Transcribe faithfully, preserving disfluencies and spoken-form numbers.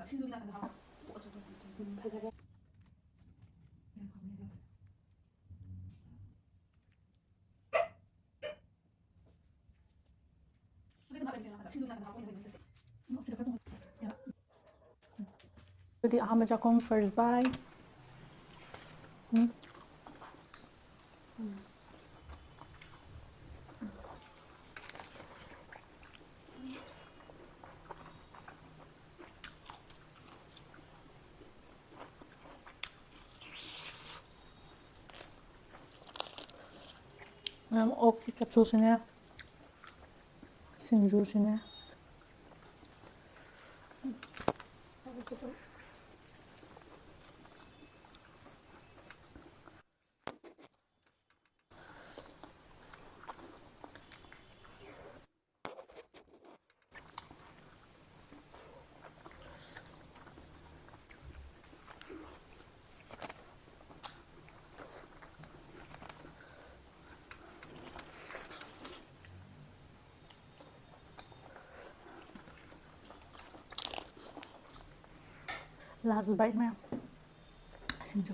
ꯁꯤꯡꯖꯨꯒꯤ ꯅꯥꯀꯟꯗ ꯍꯥꯞꯄꯣ꯫ ꯎꯝ, ꯐꯖꯔꯦ꯫ ꯑꯗꯨꯗꯤ ꯑꯍꯥꯟꯕ ꯆꯥꯛꯈꯨꯝ first bite꯫ ꯎꯝ꯫ ꯃꯌꯥꯝ ꯑꯣꯛꯀꯤ ꯆꯞꯁꯨꯁꯤꯅꯦ, ꯁꯤꯡꯖꯨꯁꯤꯅꯦ꯫ Last bite ꯃꯌꯥꯝ꯫ ꯁꯤꯡꯖꯨ꯫